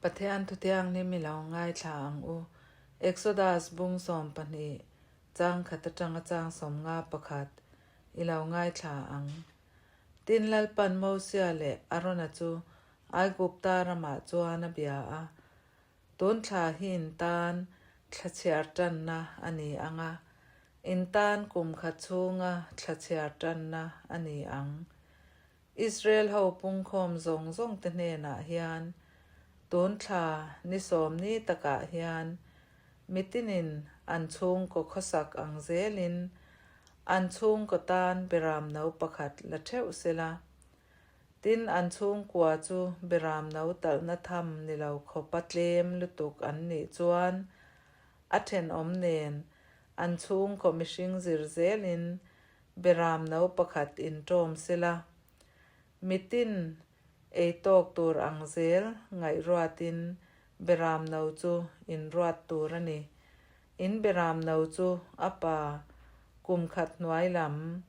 Pathian Thuthianghlim i lo ngaithla ang u. Exodus bung 12, chang khat atanga chang 51 i lo ngaithla ang. Tin Lalpan Mosia leh Arona chu Aigupta ramah chuan a bia a, Tun thla hi in tan thla chhiar tanna a ni ang a, in tan kum khat chhunga thla chhiar tanna a ni ang. Israel ho pungkhawm zawng zawng te hnenah hian tun thla ni sawmni takah hian mitinin an chhungkaw khawsak ang zelin an chhungkaw tan beram no pakhat la theuh sela. Tin, an chhungkua chu beram no talhna tham ni lo khawpa tlem lutuk an nih chuan a thenawm nen an chhungkaw mihring zir zelin Beram no pakhat inṭawm sela, mitin ei tawk tur ang zel ngaihruatin beram no chu inruat tur a ni. In beram no chu a pa kum khat hnuai lam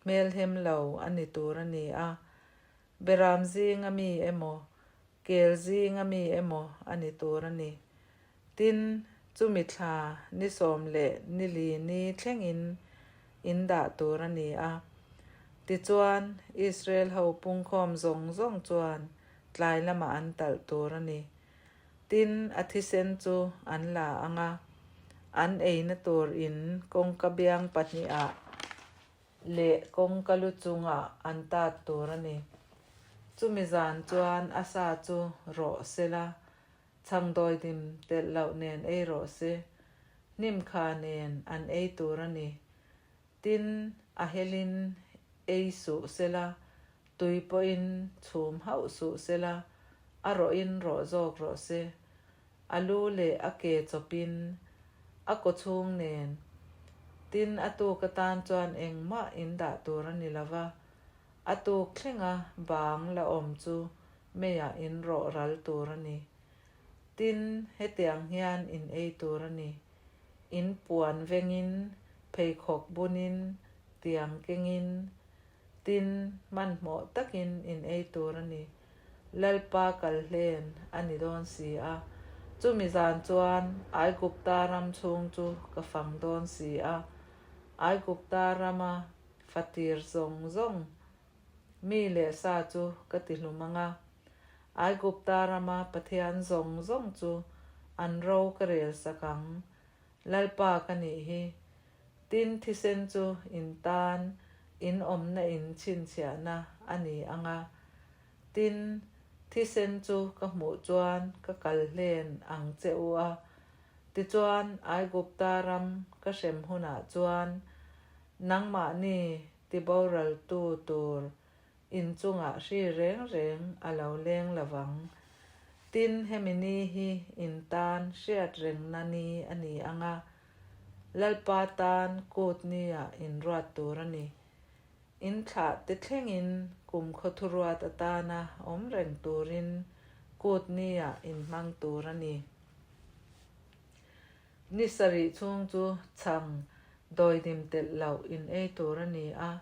hmelhem lo a ni tur a ni a, beram zinga mi emaw, kel zinga mi emaw a ni tur a ni. Tin, chumi thla ni 14 ni thlengin in dah tur a ni a. Tichuan, Israel ho pungkhawm zawng zawng chuan tlai lamah an talh tur a ni. Tin, a thisen chu an la ang a, an eina tur in kawngka biang pahnihah leh kawngka lu chungah an tat tur a ni. Chumi zan chuan a sa chu rawh sela, Chhangdawidim telh loh nen ei rawh se, hnim kha nen an ei tur a ni. Tin, a helin ei suh sela, tui pawhin chhum hauh suh sela, a rawhin rawh zawk rawh se. A lu leh a ke chawpin, a kawchhung nen. Tin, a tuk atan chuan engmah in dah tur a ni lova, A tuk thlenga bang la awm chu meiah in rawh ral tur a ni. Tin, hetiang hian in ei tur a ni. In puan vengin, pheikhawk bunin, tiang kengin, tin, hmanhmawh takin in ei tur a ni. Lalpa kal hlen a ni dawn si a. Chumi zan chuan Aigupta ram chhung chu ka fang dawn si a. Aigupta rama Fatir zawng zawng mi leh sa chu ka ti hlum ang a, Aigupta rama Pathian zawng zawng chu an ro ka rel sak ang, Lalpa ka nih hi. Tin, thisen chu in tan in awmna in chhinchhiahna a ni ang a, tin, thisen chu ka hmuh chuan ka kal hlen ang che u a, tichuan Aigupta ram ka hrem hunah chuan Nangmahni tiboraltu tur inchungah hri reng reng a lo leng lovang. Tin, hemi ni hi in tan hriat rengna ni a ni ang a, Lalpa tan kut nia inruat tur a ni. In thlah te thlengin kum khawthuruat atana awm reng turin kut nia inhmang tur a ni. Ni sarih chhung chu chhang dawidim telh loh in ei tur a ni a,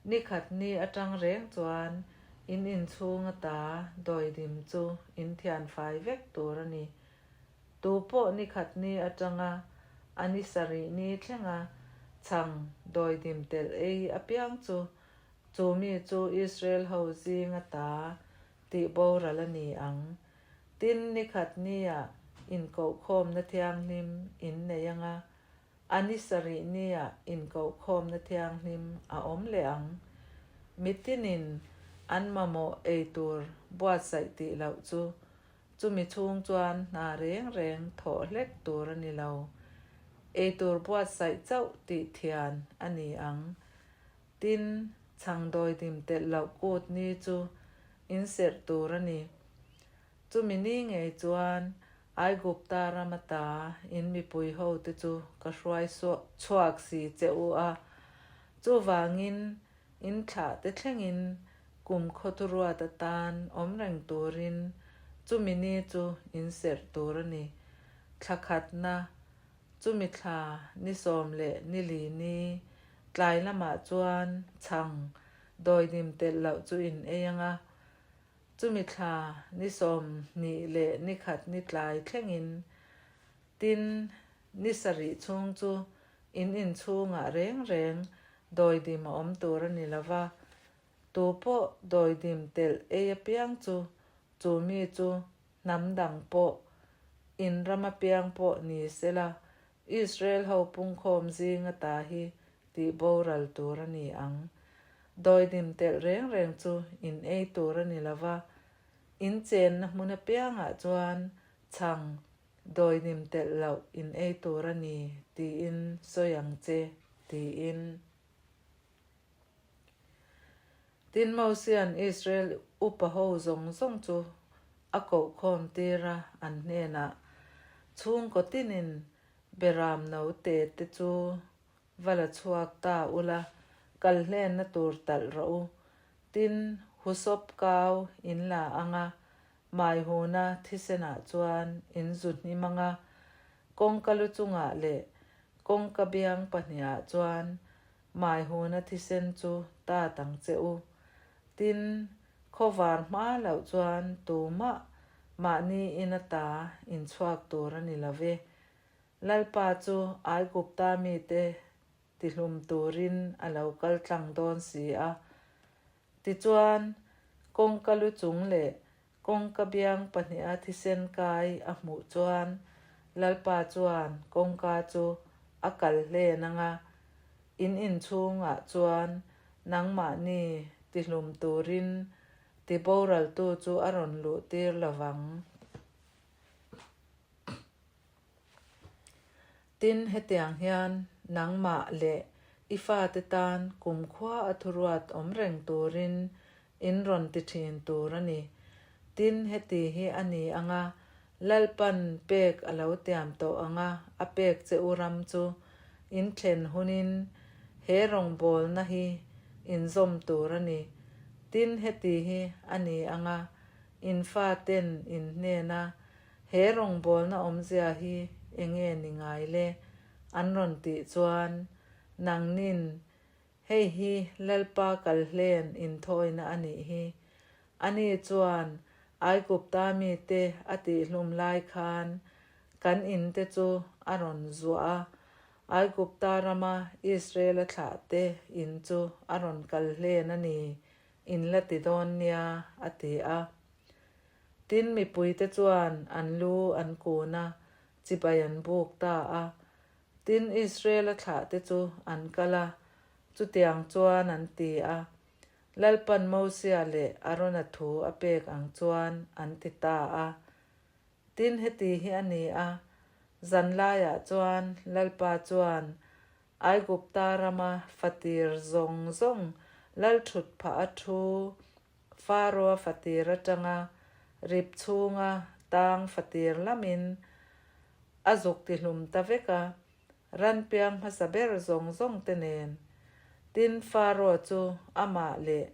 ni khat ni atang reng chuan in inchhung ata dawidim chu in thian fai vek tur a ni. Tu pawh ni khat ni atanga a ni sarih ni thlenga chhang dawidim telh ei apiang chu chu mi chu Israel ho zing ata tih boral a ni ang. Tin, ni khat nia inkohkhawmna thianghlim in nei ang a, a ni sarih nia inkohkhawmna thianghlim a awm leh ang. Mitinin an mamawh ei tur buatsaih tih loh chu, chumi chhung chuan hna reng reng thawh hlek tur a ni lo. Ei tur buatsaih chauh tih thian a ni ang. Tin, chhangdawidim telh loh kut ni chu inserh tur a ni. Chumi ni ngei chuan Aigupta ram ata in mipui hote chu ka hruai chhuak si che u a, chuvangin in thlah te thlengin kum khawthuruat atan awm reng turin chumi ni chu inserh tur a ni. Thla khatna Chumi thla ni 14 ni tlai lamah chuan chhang dawidim telh loh chu in ei ang a. Chumi thla ni 20 leh ni khat ni tlai thlengin tin ni sarih chhung chu in inchhungah reng reng dawidim a awm tur a ni lo va, tu pawh dawidim telh ei apiang chu chu mi chu hnam dang pawh in ram apiang pawh ni sela Israel ho pungkhawm zing ata hi tih boral tur a ni ang. Dawidim telh reng reng chu in ei tur a ni lo va, in chenna hmun apiangah chuan chhang dawidim telh loh in ei tur a ni tiin sawi ang che, tiin. Tin, Mosia'n Israel upa ho zawng zawng chu a kohkhawm tir a, an hnenah, Chhungkaw tinin Beram note te chu va la chhuak ta ula, kal hlenna tur talh rawh u. Tin, husawp kau in la ang a, maihuna thisenah chuan in zu hnim ang a, kawngka lu chungah leh kawngka biang pahnihah chuan maihuna thisen chu tat ang che u. Tin, khawvar hma loh chuan tumah mahni in ata inchhuak tur a ni lo ve. Lalpa chu Aigupta mite tihlum turin a lo kal tlang dawn si a. Tichuan, kawngka lu chung leh kawngka biang pahniha thisen kai a hmuh chuan Lalpa chuan kawngka chu a kal hlen ang a, in inchhungah chuan nangmahni tihlum turin tiboraltu chu a rawn luh tir lo vang. Tin, hetiang hian nangmah leh i fate tan kumkhua a thuruat awm reng turin in rawn ti thin tur a ni. Tin, heti hi a ni ang a, Lalpan pek a lo tiam tawh ang a, a pek che u ram chu in thlen hunin he rawngbawlna hi in zawm tur a ni. Tin, heti hi a ni ang a, in faten in hnena He rawngbawlna awmzia hi enge ni ngai le? an rawn tih chuan, Nangnin, hei hi Lalpa kalhlen inthawina a nih hi. Ani chuan Aigupta mite a tihhlum lai khan kan inte chu a rawn zuah a, Aigupta rama Israela thlahte in chu a rawn kalhlen a ni, in la ti dawn nia, a ti a. Tin, mipuite chuan an lu an kun a, chibai an buk ta a. Tin, Israela thlahte chu an kal a, chutiang chuan an ti a. Lalpan Mosia leh Arona thu a pek ang chuan an ti ta a. Tin, heti hi a ni a, zanlaiah chuan Lalpa chuan Aigupta rama fatir zawng zawng lalthut phah a thu Faroa fatir atanga rip chhunga tang fatir lamin a zuk tihlum ta vek a, ran piang hmasa ber zawng zawng te nen. Tin, Faroa chu amah leh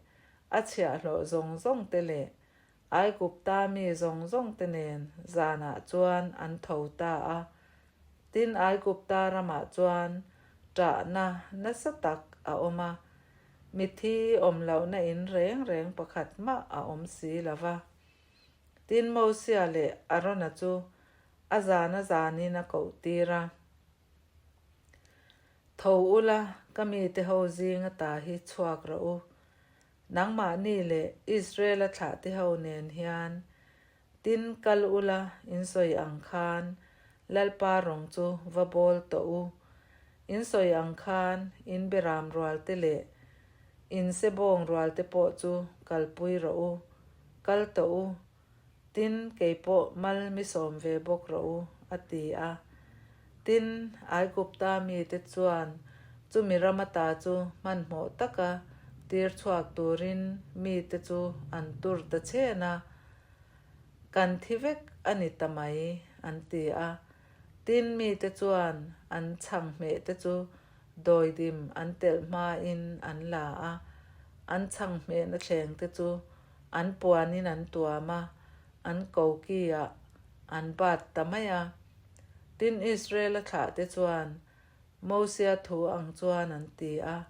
a chhiahhlawh zawng zawng te leh Aigupta mi zawng zawng te nen zanah chuan an tho ta a. Tin, Aigupta ramah chuan ṭahna nasa tak a awm a, Mithi awm lohna in reng reng pakhat mah a awm si lo va. Tin, Mosia leh Arona chu a zan a zanin a koh tir a. Tho ula, ka mite ho zing ata hi chhuak rawh u. Nangmahni leh Israela thlahte ho nen hian tin kal ula in sawi ang khan Lalpa rawng chu va bawl tawh u. In sawi ang khan in beram rualte leh in sebawng rualte pawh chu kalpui rawh u, kal tawh u. Tin, kei pawh mal mi sawm ve bawk rawh u, a ti a. Tin, Aigupta mite chuan chumi ram ata chu hmanhmawh taka tir chhuak turin mite chu an tur ta chhen a, Kan thi vek a ni ta mai, an ti a. Tin, mite chuan an chhang hmeh te chu dawidim an telh hmain an la a, an chhang hmehna thleng te chu an puanin an tuam a, an koki ah an bat ta mai a. Tin, Israela thlahte chuan Mosia thu ang chuan an ti a.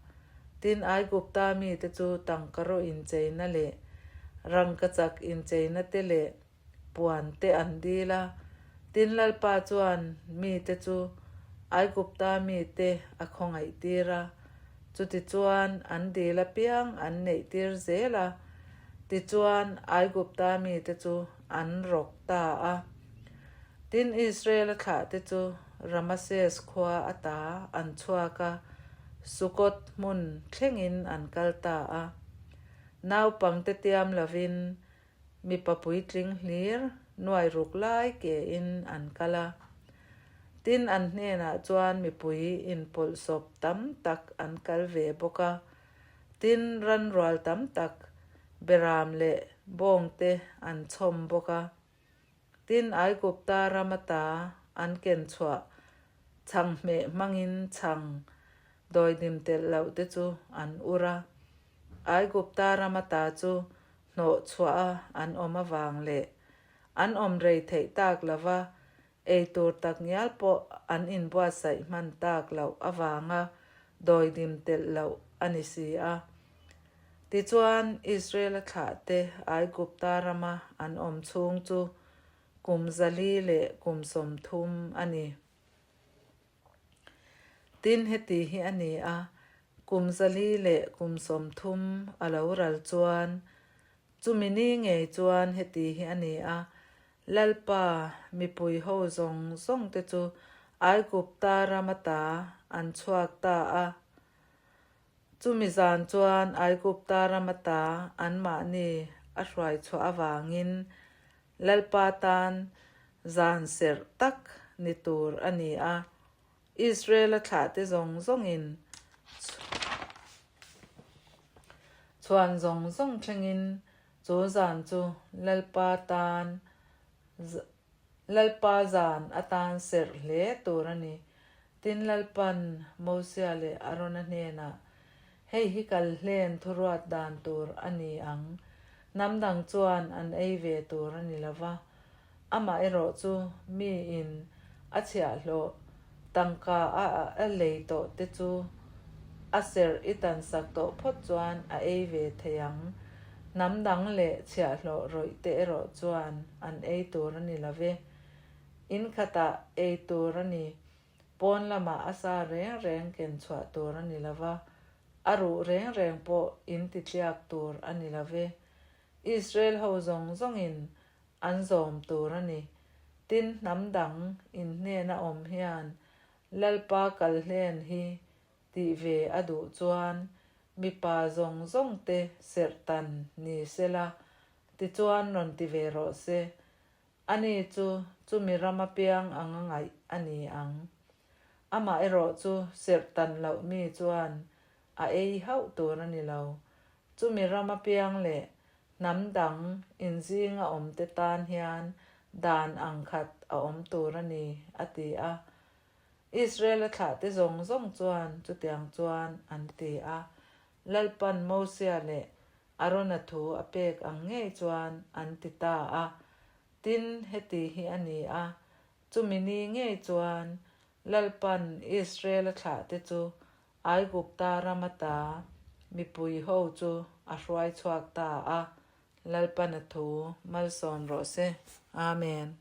Tin, Aigupta mite chu tangkaraw incheina leh Rangkachak incheina te leh puan te an dil a. Tin, Lalpa chuan mite chu Aigupta mite a khawngaihtir a, chutichuan an dil apiang an neihtir zel a. Tichuan, Aigupta mite chu an rawk ta a. Tin, Israela thlahte chu Ramases khua ata an chhuak a, Sukoth hmun thlengin an kal ta a. Naupangte tiam lovin mipa puitling hlir nuai ruk lai kein an kal a. Tin, an hnenah chuan mipui inpawlhsawp tam tak an kal ve bawk a. Tin, ranrual tam tak beram leh bawngte an chhawm bawk a. Tin, Aigupta ram ata an ken chhuah chhang hmeh hmangin chhang dawidim telh loh te chu an ur a. Aigupta ram ata chu hnawh chhuah a an awm avang leh an awm rei theih tak lova ei tur tak ngial pawh an inbuatsaih hman tak loh avanga dawidim telh loh a ni si a. Tichuan, Israela thlahte Aigupta rama an awm chhung chu kum zali leh kum 30 a ni. Tin, heti hi a ni a, kum zali leh kum 30 a lo ral chuan, chumi ni ngei chuan heti hi a ni a, Lalpa mipui ho zawng zawng te chu Aigupta ram ata an chhuak ta a. Chumi zan chuan Aigupta ram ata anmahni a hruai chhuah avangin Lalpa tan zan serh tak ni tur a ni a, Israel-a thlahte zawng zawngin chhuan zawng zawng thlengin chu zan chu Lalpa tan Lalpa zan atan serh hle tur a ni. Tin, Lalpan Mosia leh Arona hnenah, Hei hi kal hlen thuruat dan tur a ni ang. Hnam dang chuan an ei ve tur a ni lo va, amaherawh chu miin a chhiahhlawh tangka a a lei tawh te chu a serh i tansak tawh phawt chuan a ei ve thei ang. Hnam dang leh chhiahhlawh rawih te erawh chuan an ei tur a ni lo ve. In khatah ei tur a ni. Pawn lamah a sa reng reng ken chhuah tur a ni lo va, a ruh reng reng pawh in ti tliak tur a ni lo ve. Israel ho zawng zawngin an zawm tur a ni. Tin, hnam dang in hnena awm hian Lalpa kalhlen hi tih ve a duh chuan mipa zawng zawng te serh tan ni sela, tichuan rawn ti ve rawh se. Ani chu chumi ram apiang ang a ngaih a ni ang. Amah erawh chu serh tan loh mi chuan a ei hauh tur a ni lo. Chumi ram apiang leh hnam dang inzinga awmte tan hian dan ang khat a awm tur a ni, a ti a. Israel-a thlahte zawng zawng chuan chutiang chuan an ti a. Lalpan Mosia leh Arona thu a pek ang ngei chuan an ti ta a. Tin, heti hi a ni a, chumi ni ngei chuan Lalpan Israel-a thlahte chu Aigupta ram ata mipui ho chu a hruai chhuak ta a, Lalpan a thu malsawm rawh se. Amen.